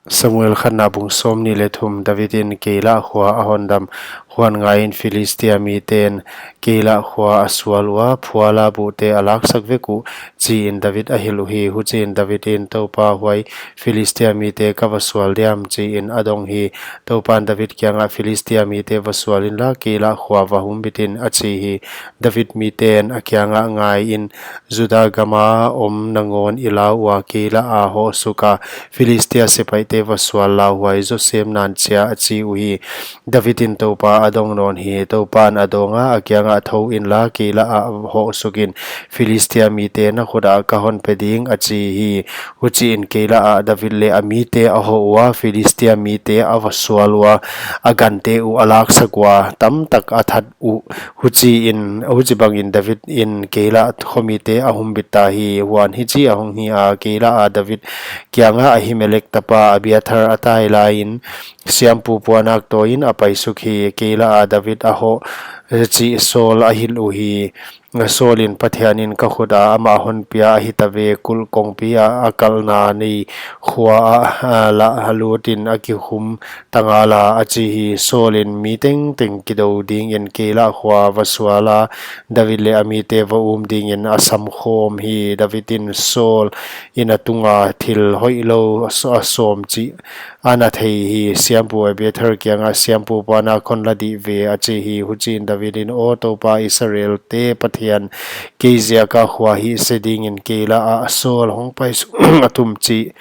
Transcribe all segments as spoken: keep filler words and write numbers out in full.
Samuel khatna bung sawmnih leh thum. David in Keila khua a hon dam. Huan ngaiin, Philistia miten Keila khua a sual ua, phuala buhte a laksak vek uh, chiin David a hilh uhi. Huchiin David in, Toupa, huai Philistia mite ka va sual diam, chiin a dong hi. Toupan David kiangah, Philistia mite va sual inla, Keila khua va humbit in, a chi hi. David miten a kiangah, Ngaiin, Juda gama om nangawn i lau ua, Keila a hoh suk a, Philistia sepaihte va sual lauhuai zaw sem nanchia, a chi uhi. David in Toupa a dong nawn hi. Toupan a dawnga, a kiangah, Thou inla, Keila ah hoh sukin, Philistia mite na khut ah ka hon pe ding, a chi hi. Huchiin Keila ah David leh a mite a hoh ua, Philistia mite a va sual ua, a gante uh a laksak ua, tamtak a that uh. Huchiin, huchibangin David in Keila khomite a humbit ta hi. Huan hichi a hong hi a, Keila ah David kiangah Ahimelek tapa Abiathar a tai laiin, siampu puanak tawiin a paisuk hi. Keila ah David a hoh chih Saul a hilh uhi. Saul in, Pathian in ka khut ah amah hon pia ahi tave, kulh kongpi ah a kalhna nei khua ah, ah, lah lutin a kikhum ta ngala, a chi hi. Saul in, Mi tengteng kidou dingin Keila khua va sual a, David leh a mite va um dingin a sam khawm hi. David in Saul in a tunga thil hoihlou a sawm chih a na thei hi. Siampu Abiathar kiangah, Siampu puanak hon la dih ve, a chi hi. Huchiin David in, Aw Toupa Israelte Pathian, kei ziaka khua hihse dingin Keila ah Saul hong paisuk a tum chih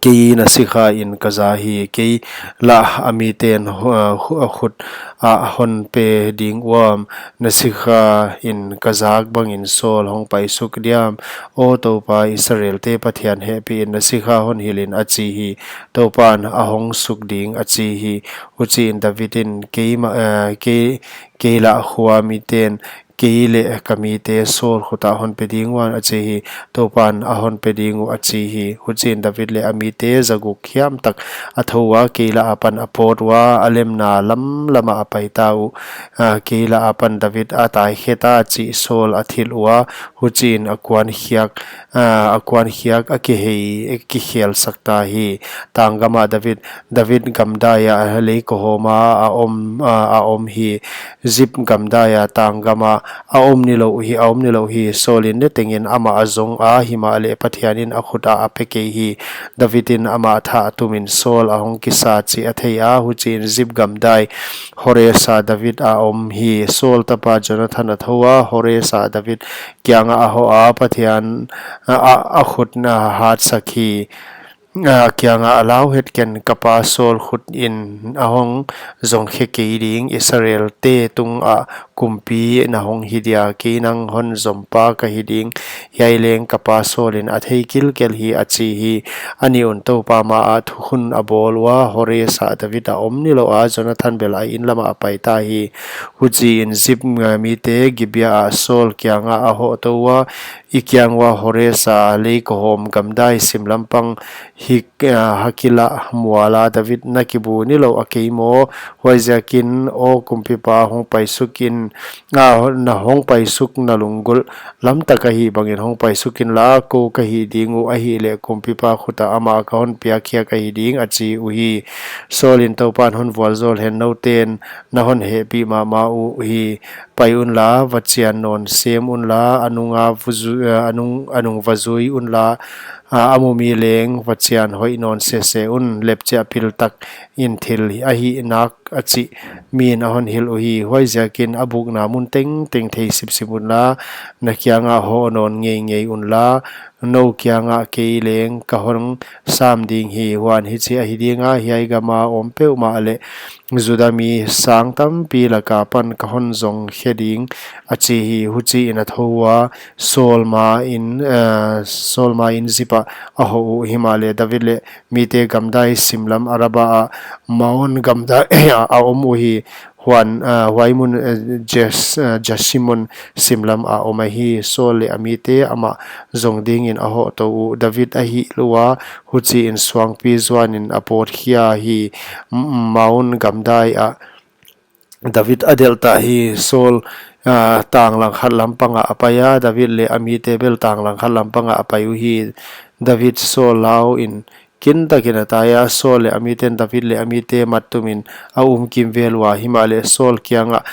kei na sikha in ka za hi. Keila a miten hu-, hu-, khut ah hon pe ding uam, na sikha in ka zak bangin Saul hong paisuk diam? Aw Toupa Israelte Pathian, hehpihin na sikha hon hilhin, a chi hi. Toupan, A hong suk ding, a chi hi. Huchiin David in, Keima, eh, Kei, Keila khua miten kei leh ka mite Saul khut ah hon pe ding uam, a chi hi. Toupan, A hon pe ding uh, a chi hi. Huchiin David leh a mite zaguk hiam tak a thou ua, Keila apan a pawt ua, a lemna lamlam ah a pai ta uh. Ah, Keila apan David a tai khe ta chih Saul a thilh ua, huchiin a kuan khiak, ah, a kuan khiak a kihei, a kikhelsak ta hi. Tang gama David, David gamdai ah lei kohawm a, a om, ah, a om hi. Zip gamdai ah tang gama a om nilou hi, a om nilou hi. Saul in nitengin amah a zong a, himahleh Pathian in a khut ah a pe kei hi. David in amah thah tumin Saul a hong kisa chih a thei a, huchiin Zip gamdai Hores ah David a om hi. Saul tapa Jonathan a thou a, Hores ah David kiangah a hoh a, Pathian a, a, a khut a hatsak hi. A kiangah, Lau het ken, ka pa Saul khut in a hong zong khe kei ding, Israelte tungah kumpi na hong hi dia, kei nang hon zompa ka hi ding, hiai leng ka pa Saul in a thei kilkel hi, a chi hi. A nih un Toupa ma ah thukhun a bawl ua, Hores ah David a om nilou a, Jonathan bel a inn lamah a pai ta hi. Huchiin Zip, ah, mite Gibea ah Saul kiangah a hoh tou ua, I kiang ua Hores ah lei kohawm gamdai simlam pang hi, ah, Hakila mual ah David na kibu nilou a kei maw? Huaiziakin, aw kumpipa, hong paisuk in, ah, na hong paisukna lunggulh lamtak ahih bangin hong paisuk inla, kou ka hih ding uh, ahihleh kumpipa khut ah amah ka hon piakkhiak ahi ding, a chi uhi. Saul in, Toupan hon vualzawl hen, nouten na hon hehpih mahmah uhi. Pai unla, va chian nawn sem unla, a nunga va zu-, eh, a nung, a nung va zui unla, a, a mumi leng va chian hoih nawn sese un, lepchiah piltak in thil ahi nak, a chih miin a hon hilh uhi. Huaiziakin a bukna mun tengteng thei sipsip unla, na kiangah hoh nawn ngeingei unla, nou kiangah kei leng ka hon sam ding hi. Huan hichi ahi dinga, hiai gama om peuhmah leh Juda mi sang tampi laka pan ka hon zong khe ding, a chi hi. Huchiin a thou ua, Saul ma in, eh, Saul ma in Zip ah a hoh uh. Himahleh David leh mite gamdai simlam Araba ah Maon gamdai ah a om uhi. Huan, ah, huai mun, eh, Jes-, eh, Jesimon simlam a om ahi. Saul leh a mite amah zong dingin a hoh tou uh. David a hilh ua, huchiin suangpi zuanin a pawt khia hi. M-, Maon gamdai ah David a delh ta hi. Saul, ah, tang langkhat lampang ah a pai a, David leh a mite bel tang langkhat lampang ah a pai uhi. David Saul lauin, kintakin a tai a. Saul leh a miten David leh a mite mat tumin a um kimvel ua, himahleh Saul kiangah,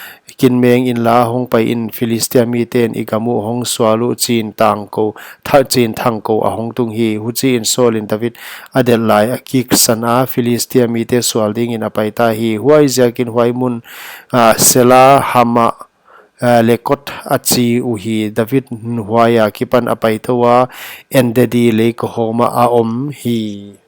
Kinmeng inla, hongpai in, Philistia miten i gam uh hong sual uh, chiin thangkou, tha, chiin thangkou a hongtung hi. Huchiin Saul in David a delh lai a kiksan a, Philistia mite sual dingin a paita hi. Huaiziakin huai mun, ah, Sela Hama, ah, Lekot a chi uhi. David huai akipan a paitou a, En-gedi lei kohawmah a om hi.